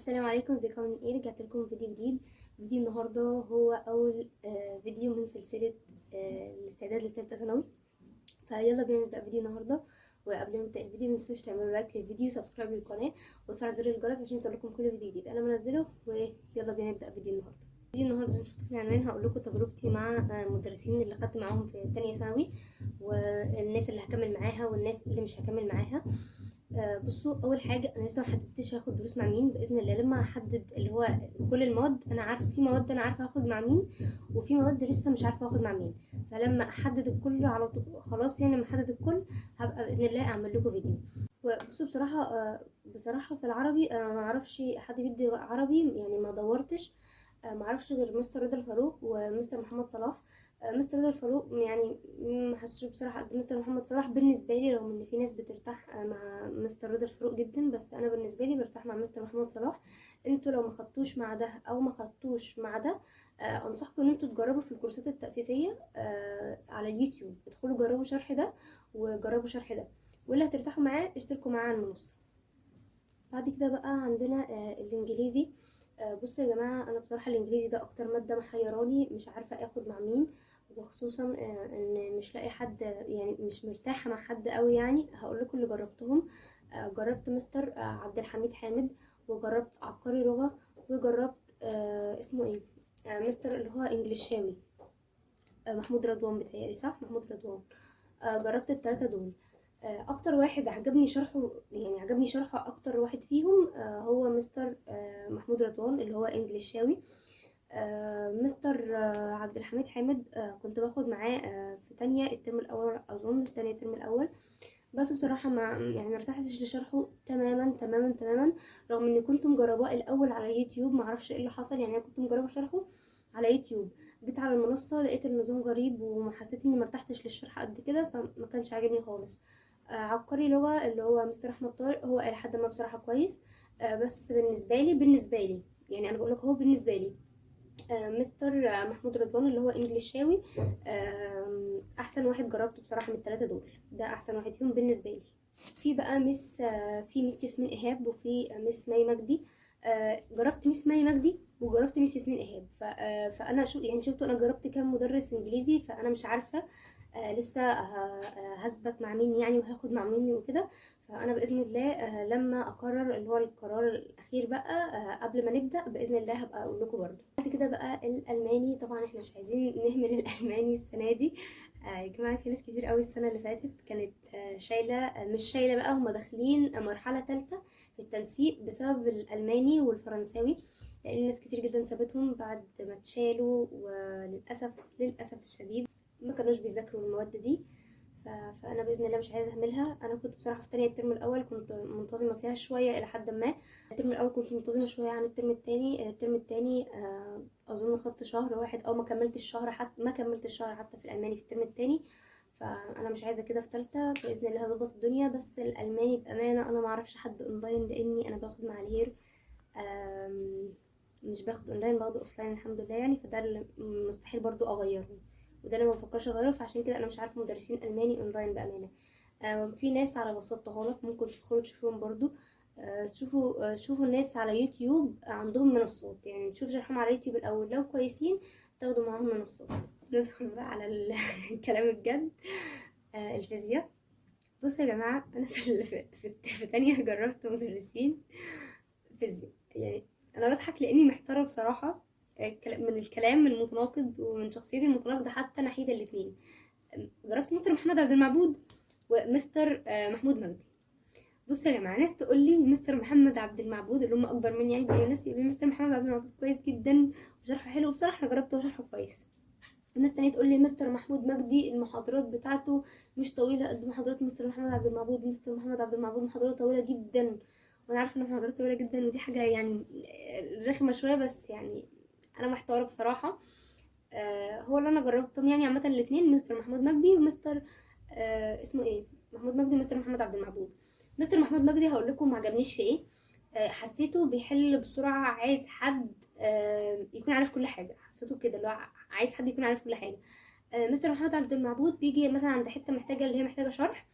السلام عليكم، ازيكم؟ عاملين ايه؟ رجعت لكم فيديو جديد. فيديو النهارده هو اول فيديو من سلسلة الاستعداد لثالثه ثانوي. فيلا بينا نبدا فيديو النهارده. وقبل ما نبدا الفيديو متنسوش تعملوا like للفيديو، subscribe للقناه، وتفعلوا زر الجرس عشان يوصلكم كل فيديو جديد انا بنزله. ويلا بينا نبدا فيديو النهارده. فيديو النهارده زي ما شفتوا في العنوان هقول لكم تجربتي مع المدرسين اللي خدت معاهم في تانية ثانوي، والناس اللي هكمل معاها والناس اللي مش هكمل معاها. بصوا، اول حاجة انا لسه ما حددتش هاخد دروس مع مين. باذن الله لما احدد اللي هو كل المواد، انا عارفه في مواد انا عارفه هاخد مع مين، وفي مواد لسه مش عارفه هاخد مع مين. فلما احدد الكل على طول خلاص، يعني لما احدد الكل هبقى باذن الله اعمل لكم فيديو. وبصوا بصراحة في العربي انا ما اعرفش حد بيدي عربي، يعني ما دورتش. ما اعرفش غير مستر رضا الفاروق ومستر محمد صلاح. مستر رضا الفاروق يعني ما حسيتش بصراحة قد مستر محمد صلاح بالنسبة لي، رغم ان في ناس بترتاح مع مستر رضا الفاروق جدا، بس انا بالنسبة لي برتاح مع مستر محمد صلاح. انتوا لو ما خدتوش مع ده او ما خدتوش مع ده، انصحكم ان انتوا تجربوا في الكورسات التاسيسية على اليوتيوب. ادخلوا جربوا شرح ده وجربوا شرح ده، واللي هترتاحوا معاه اشتركوا معاه على المنصة. بعد كده بقى عندنا الانجليزي. بصوا يا جماعة، انا بصراحة الانجليزي ده اكتر مادة محيراني، مش عارفه اخد مع مين، وخصوصا ان مش لاقي حد، يعني مش مرتاحة مع حد قوي. يعني هقول لكم اللي جربتهم. جربت مستر عبد الحميد حامد، وجربت عبقري لغة، وجربت اسمه ايه، مستر اللي هو انجليشاوي، محمود رضوان، بتهيألي صح، محمود رضوان. جربت التلاتة دول. اكتر واحد عجبني شرحه، يعني عجبني شرحه اكتر واحد فيهم، هو مستر محمود رضوان اللي هو انجليشاوي. مستر عبد الحميد حامد، كنت باخد معاه في تانية الترم الاول، اظن في تانية الترم الاول، بس بصراحة ما ارتحتش لشرحه تماما تماما تماما، رغم اني كنت مجرباه الاول على يوتيوب. معرفش ايه اللي حصل، يعني انا كنت مجربة شرحه على يوتيوب، جيت على المنصة لقيت النظام غريب، وحسيت اني مرتحتش للشرح قد كده، فما كانش عاجبني خالص. عبقري لغة اللي هو مستر احمد طارق، هو الى حد ما بصراحة كويس، بس بالنسبة لي، يعني انا بقول لك هو بالنسبة لي، مستر محمود رضوان اللي هو انجليشاوي، احسن واحد جربته بصراحة من الثلاثة دول، ده احسن واحد فيهم بالنسبة لي. في بقى مس، في مس ياسمين ايهاب، وفي مس مي مجدي. جربت مس مي مجدي وجربت مس ياسمين ايهاب. فانا شو يعني شفتوا انا جربت كام مدرس انجليزي، فانا مش عارفه لسه هثبت مع مين يعني، وهاخد مع مين وكده. فانا باذن الله لما اقرر اللي هو القرار الاخير بقى، قبل ما نبدا باذن الله هبقى اقول لكم برده. بعد كده بقى الالماني، طبعا احنا مش عايزين نهمل الالماني السنة دي. يا جماعة في ناس كتير قوي السنة اللي فاتت كانت شايله، مش شايله بقى، هما داخلين مرحلة ثالثة في التنسيق بسبب الالماني والفرنساوي، لان ناس كتير جدا سابتهم بعد ما اتشالوا، وللاسف للاسف الشديد ما كانوش بيذاكروا المواد دي. فانا باذن الله مش عايزه اهملها. انا كنت بصراحة في تانية الترم الاول كنت منتظمة فيها شوية الى حد ما. الترم الاول كنت منتظمة شوية عن الترم التاني. الترم التاني اظن خدت شهر واحد او ما كملتش الشهر، حتى ما كملت الشهر حتى في الالماني في الترم التاني. فانا مش عايزه كده في تالتة، باذن الله هظبط الدنيا. بس الالماني بامانه انا ما اعرفش حد اونلاين، لاني انا باخد مع الهير، مش باخد اونلاين، باخده offline الحمد لله يعني. فده اللي مستحيل برضو اغيره، وده اللي ما بفكرش اغيره، فعشان كده انا مش عارفه مدرسين الماني اونلاين بامانه. في ناس على بسطتها لك، ممكن تدخلوا تشوفوهم برضو. شوفوا الناس على يوتيوب عندهم منصات، يعني تشوف شرحهم على يوتيوب الاول، لو كويسين تاخدوا معاهم منصات. ندخل بقى على الكلام الجد. الفيزياء. بصوا يا جماعة، انا في تانية جربت مدرسين فيزياء، يعني انا بضحك لاني محتارة بصراحة، من الكلام المتناقض ومن شخصيتي المتناقضه حتى ناحية الاتنين. جربت مستر محمد عبد المعبود ومستر محمود مجدي. بصوا يا جماعة، ناس تقول لي مستر محمد عبد المعبود اللي هم اكبر مني، يعني بيقولوا ناس يقولوا لي مستر محمد عبد المعبود كويس جدا وشرحه حلو، بصراحة انا جربته وشرحه كويس. الناس تانية تقول لي مستر محمود مجدي المحاضرات بتاعته مش طويلة قد محاضرات مستر محمد عبد المعبود، مستر محمد عبد المعبود محاضراته طويلة جدا، وانا عارفة ان محاضراته طويلة جدا، ودي حاجة يعني رخمة شوية، بس يعني انا محتارة بصراحة. هو اللي انا جربتهم يعني عامة الاتنين، مستر محمود مجدي ومستر، اسمه ايه، محمود مجدي ومستر محمد عبد المعبود. مستر محمود مجدي هقول لكم ما عجبنيش في ايه. حسيته بيحل بسرعة، عايز حد يكون عارف كل حاجة، حسيته كده اللي هو عايز حد يكون عارف كل حاجة. مستر محمد عبد المعبود بيجي مثلا عند حتة محتاجة، اللي هي محتاجة شرح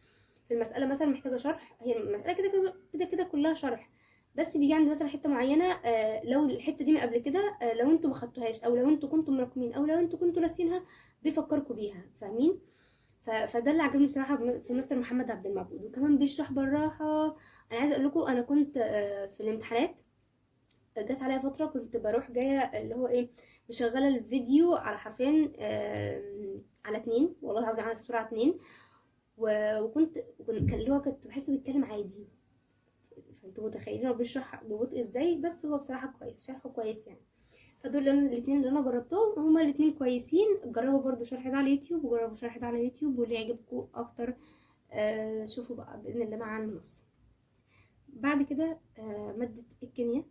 في المسألة، مثلا محتاجة شرح، هي المسألة كده كده كده كده كلها شرح، بس بيجي عند مثلا حتة معينة، لو الحتة دي من قبل كده، لو انتوا ما خدتوهاش، او لو انتوا كنتوا مراكمين، او لو انتوا كنتوا ناسينها، بيفكركم بيها، فاهمين؟ فده اللي عجبني بصراحة في مستر محمد عبد المعبود. وكمان بيشرح بالراحة. انا عايزه اقول لكم، انا كنت في الامتحانات جت عليا فترة كنت بروح جاية اللي هو ايه، مشغله الفيديو على حرفين، على 2، والله العظيم على السرعة 2، وكنت كان اللي هو كنت بحسه بيتكلم عادي، فانتوا متخيلين هو بيشرح ببطء ازاي، بس هو بصراحة كويس، شرحه كويس يعني. فدول الاثنين اللي انا جربتهم، هما الاثنين كويسين. جربوا برضو شرح ده على اليوتيوب، وجربوا شرح ده على اليوتيوب، واللي يعجبكم اكتر شوفوا بقى باذن الله مع المنصة. بعد كده مادة الكيمياء.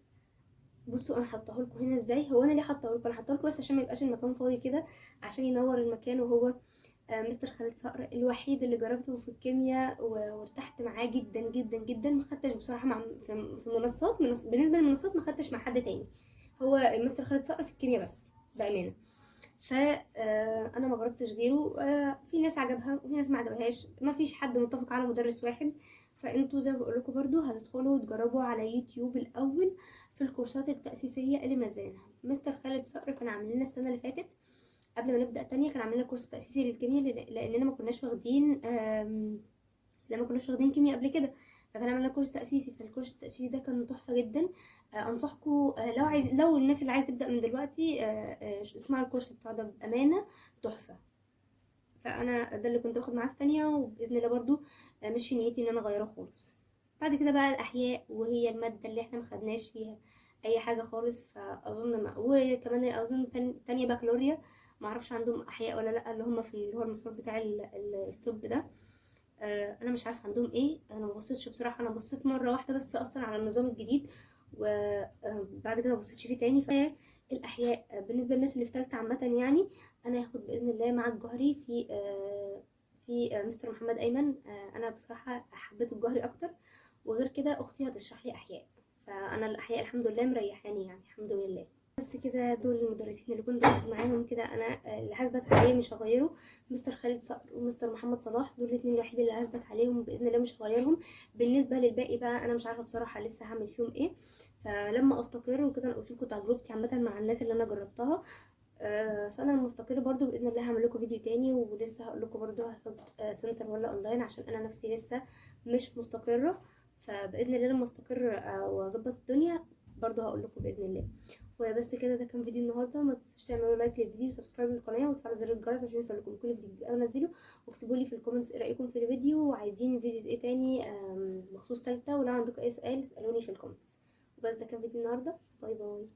بصوا انا حاطاه لكم هنا ازاي، هو انا ليه حاطاه لكم؟ انا حاطاه لكم بس عشان ما يبقاش المكان فاضي كده، عشان ينور المكان. وهو مستر خالد صقر الوحيد اللي جربته في الكيمياء وارتحت معاه جدا جدا جدا. ما خدتش بصراحة مع في منصات، بالنسبة للمنصات ما خدتش مع حد تاني، هو مستر خالد صقر في الكيمياء بس بامانه. ف انا ما جربتش غيره. في ناس عجبها وفي ناس ما عجبهاش، ما فيش حد متفق على مدرس واحد. فانتوا زي ما بقول لكم برضو هتدخلوا وتجربوا على يوتيوب الاول في الكورسات التاسيسية اللي منزلينها. مستر خالد صقر كان عامل لنا السنة اللي فاتت قبل ما نبدا تانية، كان عامل لنا كورس تاسيسي للكيمياء، لاننا ما كناش واخدين، لا ما كناش واخدين كيمياء قبل كده، فكان عامل لنا كورس تاسيسي. فالكورس التاسيسي ده كان تحفة جدا. انصحكم، لو الناس اللي عايز تبدا من دلوقتي، اسمعوا الكورس بتاع ده بامانه تحفة. فانا ده اللي كنت باخد معاه في تانية، وباذن الله برضو، مش في نيتي ان انا اغيره خالص. بعد كده بقى الاحياء، وهي المادة اللي احنا ما خدناش فيها اي حاجة خالص، فاظن ما، وكمان اظن تانية بكالوريا ما اعرفش عندهم احياء ولا لا، اللي هم في اللي هو المسار بتاع الطب ده. انا مش عارفه عندهم ايه، انا ما بصيتش بصراحة، انا بصيت مرة واحدة بس اصلا على النظام الجديد، وبعد كده ما بصيتش فيه تاني. فالاحياء بالنسبة للناس اللي في ثالثة عامة يعني، انا هاخد باذن الله مع الجهري في مستر محمد ايمن. انا بصراحة حبيت الجهري اكتر، وغير كده اختي هتشرح لي احياء، فانا الاحياء الحمد لله مريحاني يعني الحمد لله. بس كده دول المدرسين اللي كنت باخد معاهم كده، انا اللي هثبت عليه مش هغيره، مستر خالد صقر ومستر محمد صلاح، دول الاثنين الوحيد اللي هثبت عليهم باذن الله مش هغيرهم. بالنسبة للباقي بقى انا مش عارفه بصراحة لسه هعمل فيهم ايه، فلما استقر وكده انا قلت لكم تجربتي عامة مع الناس اللي انا جربتها. فانا لما استقر برضو باذن الله هعمل لكم فيديو تاني، ولسه هقول لكم برضو هاخد، center ولا اونلاين، عشان انا نفسي لسه مش مستقره. فباذن الله لما استقر، واظبط الدنيا برضو هقول لكم باذن الله. وبس كده، ده كان فيديو النهارده. ما تنسوش تعملوا like للفيديو و subscribe للقناة وتفعلوا زر الجرس عشان يوصلكم كل فيديو جديد انا انزله، واكتبوا لي في ال comments ايه رايكم في الفيديو، وعايزين videos ايه تاني، بخصوص تالتة، ولو عندكم اي سؤال اسالوني في ال comments. وبس ده كان فيديو النهارده، bye bye.